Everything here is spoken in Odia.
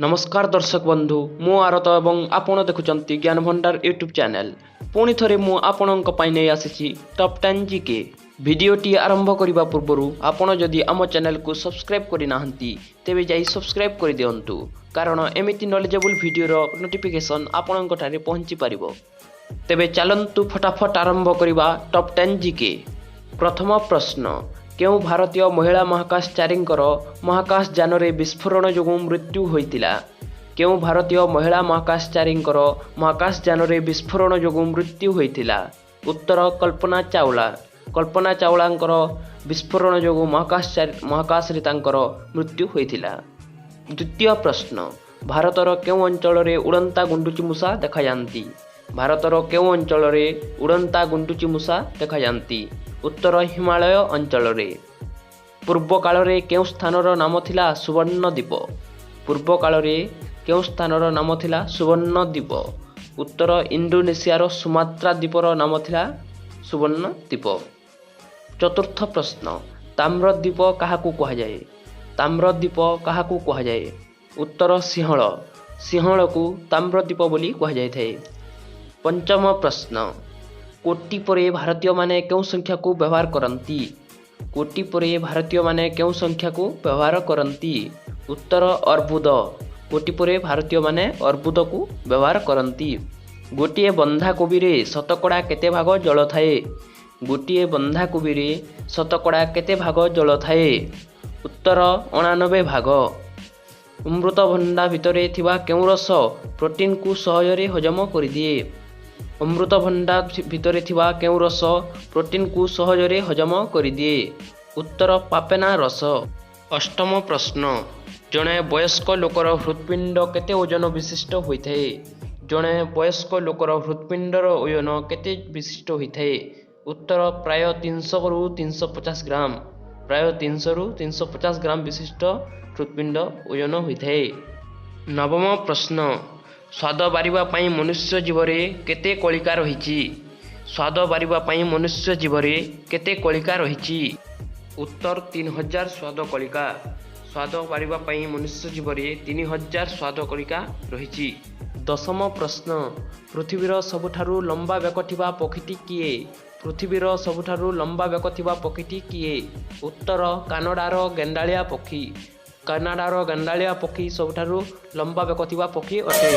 ନମସ୍କାର ଦର୍ଶକ ବନ୍ଧୁ, ମୁଁ ଆରତ ଏବଂ ଆପଣ ଦେଖୁଛନ୍ତି ଜ୍ଞାନ ଭଣ୍ଡାର ୟୁଟ୍ୟୁବ୍ ଚ୍ୟାନେଲ୍। ପୁଣି ଥରେ ମୁଁ ଆପଣଙ୍କ ପାଇଁ ନେଇ ଆସିଛି ଟପ୍ 10 ଜିକେ। ଭିଡ଼ିଓଟି ଆରମ୍ଭ କରିବା ପୂର୍ବରୁ ଆପଣ ଯଦି ଆମ ଚ୍ୟାନେଲକୁ ସବସ୍କ୍ରାଇବ୍ କରିନାହାନ୍ତି, ତେବେ ଯାଇ ସବସ୍କ୍ରାଇବ୍ କରିଦିଅନ୍ତୁ, କାରଣ ଏମିତି ନଲେଜେବୁଲ୍ ଭିଡ଼ିଓର ନୋଟିଫିକେସନ୍ ଆପଣଙ୍କଠାରେ ପହଞ୍ଚି ପାରିବ। ତେବେ ଚାଲନ୍ତୁ ଫଟାଫଟ ଆରମ୍ଭ କରିବା ଟପ୍ 10 ଜିକେ। ପ୍ରଥମ ପ୍ରଶ୍ନ, କେଉଁ ଭାରତୀୟ ମହିଳା ମହାକାଶଚାରୀଙ୍କର ମହାକାଶ ଯାନରେ ବିସ୍ଫୋରଣ ଯୋଗୁଁ ମୃତ୍ୟୁ ହୋଇଥିଲା? କେଉଁ ଭାରତୀୟ ମହିଳା ମହାକାଶଚାରୀଙ୍କର ମହାକାଶ ଯାନରେ ବିସ୍ଫୋରଣ ଯୋଗୁଁ ମୃତ୍ୟୁ ହୋଇଥିଲା? ଉତ୍ତର କଳ୍ପନା ଚାୱଲା। କଳ୍ପନା ଚାୱଲାଙ୍କର ବିସ୍ଫୋରଣ ଯୋଗୁଁ ମହାକାଶରେ ତାଙ୍କର ମୃତ୍ୟୁ ହୋଇଥିଲା। ଦ୍ୱିତୀୟ ପ୍ରଶ୍ନ, ଭାରତର କେଉଁ ଅଞ୍ଚଳରେ ଉଡ଼ନ୍ତା ଗୁଣ୍ଡୁଚି ମୂଷା ଦେଖାଯାଆନ୍ତି? ଭାରତର କେଉଁ ଅଞ୍ଚଳରେ ଉଡ଼ନ୍ତା ଗୁଣ୍ଡୁଚି ମୂଷା ଦେଖାଯାଆନ୍ତି? ଉତ୍ତର ହିମାଳୟ ଅଞ୍ଚଳରେ। ପୂର୍ବ କାଳରେ କେଉଁ ସ୍ଥାନର ନାମ ଥିଲା ସୁବର୍ଣ୍ଣ ଦ୍ୱୀପ? ପୂର୍ବ କାଳରେ କେଉଁ ସ୍ଥାନର ନାମ ଥିଲା ସୁବର୍ଣ୍ଣ ଦ୍ୱୀପ? ଉତ୍ତର ଇଣ୍ଡୋନେସିଆର ସୁମାତ୍ରା ଦ୍ୱୀପର ନାମ ଥିଲା ସୁବର୍ଣ୍ଣ ଦ୍ୱୀପ। ଚତୁର୍ଥ ପ୍ରଶ୍ନ, ତାମ୍ରଦ୍ୱୀପ କାହାକୁ କୁହାଯାଏ? ତାମ୍ରଦ୍ୱୀପ କାହାକୁ କୁହାଯାଏ? ଉତ୍ତର ସିଂହଳ। ସିଂହଳକୁ ତାମ୍ରଦ୍ୱୀପ ବୋଲି କୁହାଯାଇଥାଏ। ପଞ୍ଚମ ପ୍ରଶ୍ନ, କୋଟି ପରେ ଭାରତୀୟମାନେ କେଉଁ ସଂଖ୍ୟାକୁ ବ୍ୟବହାର କରନ୍ତି? କୋଟି ପରେ ଭାରତୀୟମାନେ କେଉଁ ସଂଖ୍ୟାକୁ ବ୍ୟବହାର କରନ୍ତି? ଉତ୍ତର ଅର୍ବୁଦ। କୋଟି ପରେ ଭାରତୀୟମାନେ ଅର୍ବୁଦକୁ ବ୍ୟବହାର କରନ୍ତି। ଗୋଟିଏ ବନ୍ଧାକୋବିରେ ଶତକଡ଼ା କେତେ ଭାଗ ଜଳ ଥାଏ? ଗୋଟିଏ ବନ୍ଧାକୋବିରେ ଶତକଡ଼ା କେତେ ଭାଗ ଜଳ ଥାଏ? ଉତ୍ତର 89 ଭାଗ। ଅମୃତଭଣ୍ଡା ଭିତରେ ଥିବା କେଉଁ ରସ ପ୍ରୋଟିନ୍କୁ ସହଜରେ ହଜମ କରିଦିଏ? ଅମୃତଭଣ୍ଡା ଭିତରେ ଥିବା କେଉଁ ରସ ପ୍ରୋଟିନ୍କୁ ସହଜରେ ହଜମ କରିଦିଏ? ଉତ୍ତର ପାପେନା ରସ। ଅଷ୍ଟମ ପ୍ରଶ୍ନ, ଜଣେ ବୟସ୍କ ଲୋକର ହୃତ୍ପିଣ୍ଡ କେତେ ଓଜନ ବିଶିଷ୍ଟ ହୋଇଥାଏ? ଜଣେ ବୟସ୍କ ଲୋକର ହୃତ୍ପିଣ୍ଡର ଓଜନ କେତେ ବିଶିଷ୍ଟ ହୋଇଥାଏ? ଉତ୍ତର ପ୍ରାୟ 300ରୁ 350 ଗ୍ରାମ। ପ୍ରାୟ 300ରୁ 350 ଗ୍ରାମ ବିଶିଷ୍ଟ ହୃତ୍ପିଣ୍ଡ ଓଜନ ହୋଇଥାଏ। ନବମ ପ୍ରଶ୍ନ, ସ୍ୱାଦ ବାରିବା ପାଇଁ ମନୁଷ୍ୟ ଜିଭରେ କେତେ କଳିକା ରହିଛି? ସ୍ୱାଦ ବାରିବା ପାଇଁ ମନୁଷ୍ୟ ଜିଭରେ କେତେ କଳିକା ରହିଛି? ଉତ୍ତର 3000 ସ୍ୱାଦ କଳିକା। ସ୍ୱାଦ ବାରିବା ପାଇଁ ମନୁଷ୍ୟ ଜିଭରେ 3000 ସ୍ୱାଦ କଳିକା ରହିଛି। ଦଶମ ପ୍ରଶ୍ନ, ପୃଥିବୀର ସବୁଠାରୁ ଲମ୍ବା ବେକ ଥିବା ପକ୍ଷୀଟି କିଏ? ପୃଥିବୀର ସବୁଠାରୁ ଲମ୍ବା ବେକ ଥିବା ପକ୍ଷୀଟି କିଏ? ଉତ୍ତର କାନାଡ଼ାର ଗେଣ୍ଡାଳିଆ ପକ୍ଷୀ। କାନାଡ଼ାର ଗେଣ୍ଡାଳିଆ ପକ୍ଷୀ ସବୁଠାରୁ ଲମ୍ବା ବେକ ଥିବା ପକ୍ଷୀ ଅଟେ।